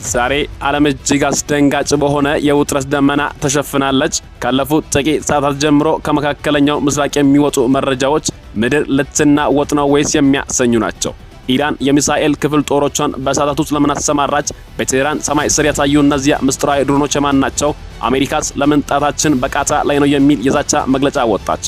ዛሬ ዓለም እጅግ አስደንጋጭ በሆነ የውጥረት ደመና ተሸፍናለች። ካለፉት ጥቂት ሰዓታት ጀምሮ ከመካከለኛው ምስራቅ የሚወጡ መረጃዎች ምድር ልትናወጥ ነው ወይስ የሚያሰኙ ናቸው። ኢራን የሚሳኤል ክፍል ጦሮቿን በሰዓታት ውስጥ ለምን አሰማራች? በቴህራን ሰማይ ስር የታዩ እነዚያ ምስጢራዊ ድሮኖች የማን ናቸው? አሜሪካስ ለምን ጣታችን በቃታ ላይ ነው የሚል የዛቻ መግለጫ ወጣች?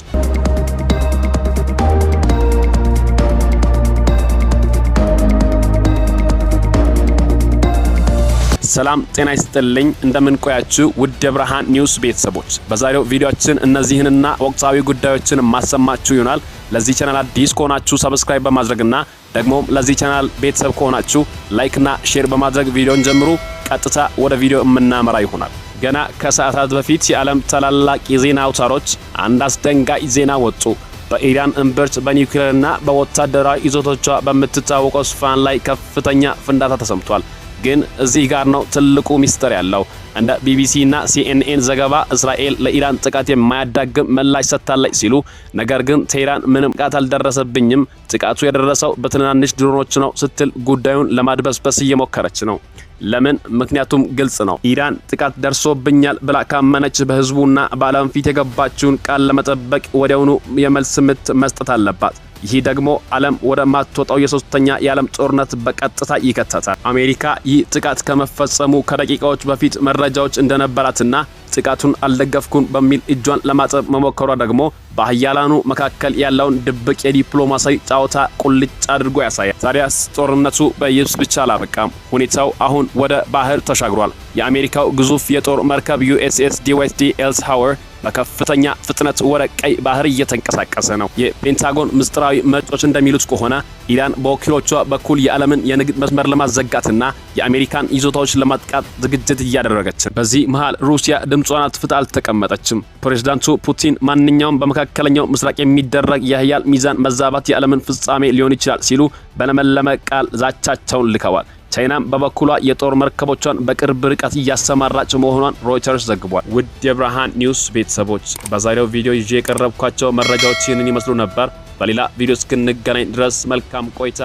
ሰላም ጤና ይስጥልኝ። እንደምን ቆያችሁ ውድ የብርሃን ኒውስ ቤተሰቦች፣ በዛሬው ቪዲዮአችን እነዚህንና ወቅታዊ ጉዳዮችን ማሰማችሁ ይሆናል። ለዚህ ቻናል አዲስ ከሆናችሁ subscribe በማድረግና ደግሞም ለዚህ ቻናል ቤተሰብ ከሆናችሁ like ና share በማድረግ ቪዲዮን ጀምሩ። ቀጥታ ወደ ቪዲዮ የምናመራ ይሆናል። ገና ከሰዓታት በፊት የዓለም ታላላቅ የዜና አውታሮች አንድ አስደንጋጭ ዜና ወጡ። በኢራን እምብርት በኒውክሌርና በወታደራዊ ይዞቶቿ በምትታወቀው ኢስፋሃን ላይ ከፍተኛ ፍንዳታ ተሰምቷል። ግን እዚህ ጋር ነው ትልቁ ሚስጥር ያለው። እንደ ቢቢሲ እና ሲኤንኤን ዘገባ እስራኤል ለኢራን ጥቃት የማያዳግም ምላሽ ሰጥታለች ሲሉ፣ ነገር ግን ቴህራን ምንም ጥቃት አልደረሰብኝም፣ ጥቃቱ የደረሰው በትናንሽ ድሮኖች ነው ስትል ጉዳዩን ለማድበስበስ እየሞከረች ነው። ለምን? ምክንያቱም ግልጽ ነው። ኢራን ጥቃት ደርሶብኛል ብላ ካመነች በህዝቡና በዓለም ፊት የገባችውን ቃል ለመጠበቅ ወዲያውኑ የመልስ ምት መስጠት አለባት። ይህ ደግሞ ዓለም ወደ ማትወጣው የሶስተኛ የዓለም ጦርነት በቀጥታ ይከተታል። አሜሪካ ይህ ጥቃት ከመፈጸሙ ከደቂቃዎች በፊት መረጃዎች እንደነበራትና ጥቃቱን አልደገፍኩም በሚል እጇን ለማጠብ መሞከሯ ደግሞ በሀያላኑ መካከል ያለውን ድብቅ የዲፕሎማሲያዊ ጨዋታ ቁልጭ አድርጎ ያሳያል። ታዲያስ ጦርነቱ በየብስ ብቻ አላበቃም። ሁኔታው አሁን ወደ ባህር ተሻግሯል። የአሜሪካው ግዙፍ የጦር መርከብ ዩኤስኤስ ድዋይት ዲ አይዘንሃወር በከፍተኛ ፍጥነት ወደ ቀይ ባህር እየተንቀሳቀሰ ነው። የፔንታጎን ምስጢራዊ ምንጮች እንደሚሉት ከሆነ ኢራን በወኪሎቿ በኩል የዓለምን የንግድ መስመር ለማዘጋትና የአሜሪካን ይዞታዎች ለማጥቃት ዝግጅት እያደረገች ነው። በዚህ መሃል ሩሲያ ድምጿን አጥፍታ አልተቀመጠችም። ፕሬዝዳንቱ ፑቲን ማንኛውም በመካከለኛው ምስራቅ የሚደረግ የኃይል ሚዛን መዛባት የዓለምን ፍጻሜ ሊሆን ይችላል ሲሉ በለመለመ ቃል ዛቻቸውን ልከዋል። ቻይናም በበኩሏ የጦር መርከቦቿን በቅርብ ርቀት እያሰማራች መሆኗን ሮይተርስ ዘግቧል። ውድ የብርሃን ኒውስ ቤተሰቦች፣ በዛሬው ቪዲዮ ይዤ የቀረብኳቸው መረጃዎች ይህንን ይመስሉ ነበር። በሌላ ቪዲዮ እስክንገናኝ ድረስ መልካም ቆይታ።